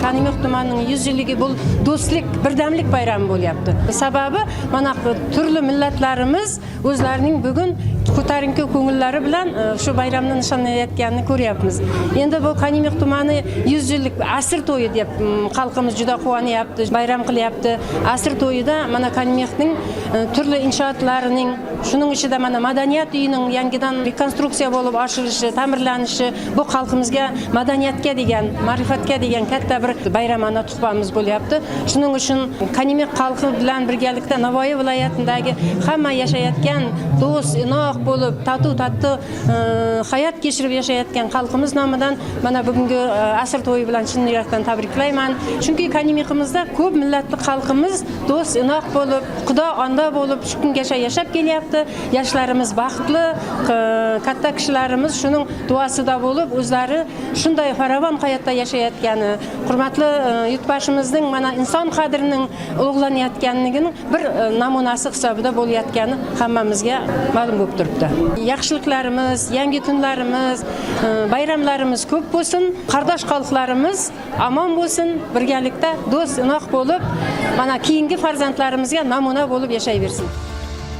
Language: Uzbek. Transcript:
Kanimoq tumanining 100 yilligi bu do'stlik, birdamlik bayrami bo'lyapti. Sababi mana turli millatlarimiz o'zlarining bugun ko'tarinki ko'ngillari bilan shu bayramni nishonlayotganini ko'ryapmiz. Endi bu Kanimoq tumani 100 yillik asr to'yi deb xalqimiz juda quvonyapti, bayram qilyapti. Asr to'yida mana Kanimoqning turli inshootlarining, shuning ichida mana madaniyat uyining yangidan rekonstruksiya bo'lib ochilishi, ta'mirlanishi bu xalqimizga madaniyatga degan, ma'rifatga degan katta bir bayramona tuhfamiz bo'lyapti. Shuning uchun Kanimoq xalqi bilan birgalikda Navoiy viloyatidagi hamma yashayotgan do'st, inoq bo'lib, tatuv tattu hayot kechirib yashayotgan xalqimiz nomidan mana bugungi asr to'yi bilan chin yurakdan tabriklayman. Chunki Kanimoqimizda ko'p millatli xalqimiz do'st, inoq bo'lib, xudo onda bo'lib shu kungacha yashab kelyapti. Yoshlarimiz baxtli, katta kishilarimiz shuning duosida bo'lib, o'zlari shunday farovon hayotda yashayotgani, hurmatli yurtboshimizning mana inson qadrining ulug'lanayotganligining bir namunasi hisobida bo'layotgani hammamizga ma'lum bo'lib turibdi. Yaxshiliklarimiz, yangi kunlarimiz, bayramlarimiz ko'p bo'lsin, qardosh xalqlarimiz omon bo'lsin, birgalikda do'st, inoq bo'lib, mana keyingi farzandlarimizga namuna bo'lib yashayversin.